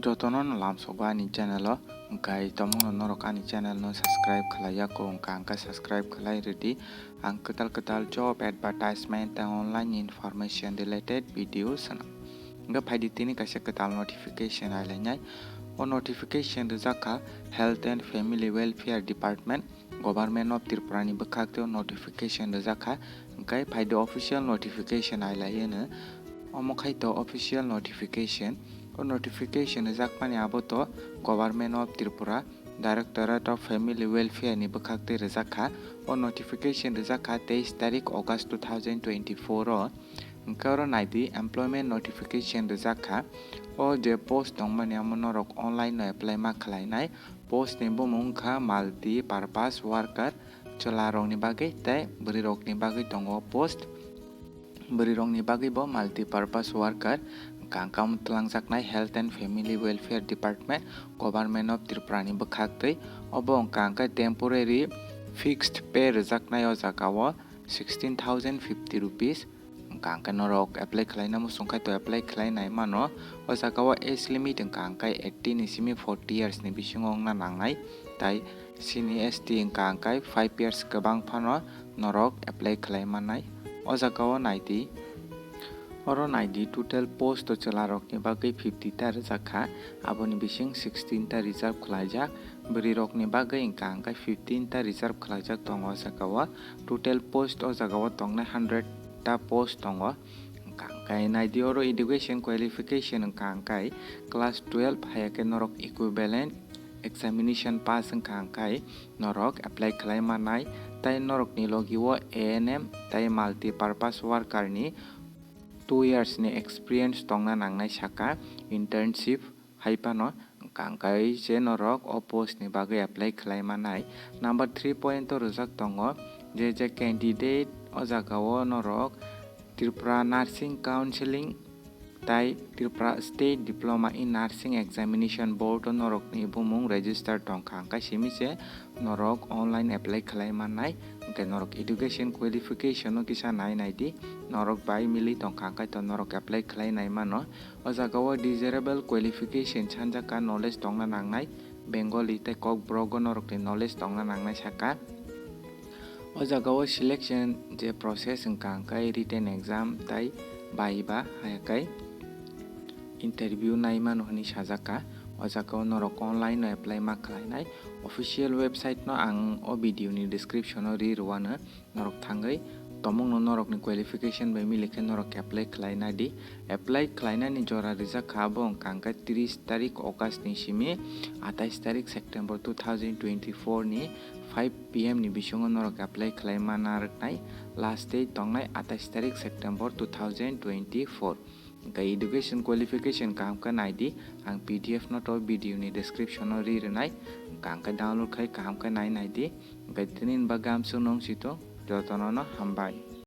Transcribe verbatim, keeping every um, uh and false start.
Jotono no lamsogo ani channel o, hwnkhe tomungno norok ani channel no subscribe khlai ya kho, hwnkha hwnkhe subscribe khlai rwdi. Ang kwtal kwtal job advertisement tei online information related video swnam. Hwnkhe phaidi tini kaisa kwtal notification ailainai. O notification rijak kha Health and Family Welfare Department, Government of Tripura ni bwkhak tei o notification rijak kha. Hwnkhe phaidi official notification ailai hwno. Omo khai to official notification. O notification rijakmani abo to Government of Tripura, Directorate of Family Welfare ni bwkhak tei rijak kha. O notification rijak kha teis tarik August two thousand twenty-four o. Hwnkhe oro naidi employment notification rijak kha. O je post tongmani amo norok online no apply ma khlainai. Post ni bumung wngkha multi purpose worker, chwla rokni bagwi tei bwrwi rokni bagwi tongo post. Bwrwi rokni bagwi bo multi purpose worker, hwnkha hwnkhe omo twlangjaknai Health and Family Welfare Department, Government of Tripura ni bwkhak twi. Obo hwnkha hwnkhe temporary fixed pay rwjaknai o jaga o sixteen thousand fifty rupees. Hwnkha hwnkhe norok apply khlaina muchung khai to apply khlai nai mano. O jaga o age limit hwnkha hwnkhe eighteen ni simi forty years ni bisingo wngna nangnai. Tai C ni S T hwnkha hwnkhe five years kwbang phano norok apply khlai mannai. O jaga o naidi, oro naidi total post o chwla rokni bagwi fifty ta rijak kha, aboni bising sixteen ta reserve khlaijak. Bwrwi rokni bagwi hwnkha hwnkhe fifteen ta reserve khlaijak tongo o jaga o. Total post o jaga o tongnai hundred ta post tongo. Hwnkha hwnkhe naidi oro education qualification hwnkha hwnkhe class twelve hai khe norok equivalent examination pass wngkha hwnkhe norok apply khlai mannai, tei norokni logi o A N M tei multi purpose worker ni two years ni experience tongna nangnai saka internship hai phano hwnkha hwnkhe je norok o post ni bagwi apply khlai mannai. Number three point o rijak tongo je je candidate o jaga o norok Tripura Nursing Counseling tai Tripura State Diploma in Nursing Examination Board o norokni bumung register tongkha, hwnkhe simi se norok online apply khlai mannai. Hwnkhe norok education qualification no kisa nai nai di, norok bai mili tongkha, hwnkhe to norok apply khlai nai mano. O jaga o desirable qualification sanjak kha knowledge tongna nangnai, Bengali tei Kokborok o norokni knowledge tongna nangnai saka. O jaga o selection je process wngkha hwnkhe written exam tai viva hai khe interview nai mano hwnwi sajak kha. O jaga o norok online no apply ma khlainai. Official website no ang o video ni description o ri rwano, norok thangwi tomungno norokni qualification bai mili khe norok apply khlai nai di. Apply khlainani jora rijak kha abo wngkha hwnkhe tris tarik August ni simi atais tarik September two thousand twenty-four ni five P M ni bisingo norok apply khlai ma narwknai. Last date tongnai atais tarik September two thousand twenty-four. Hwnkhe education qualification kaham khe nai di, ang P D F no to video ni description o ri rwnai, hwnkhe download khai kaham khe nai nai di. Hwnkhe tini ni bagwi amsuk nung si to, jotono no hambai.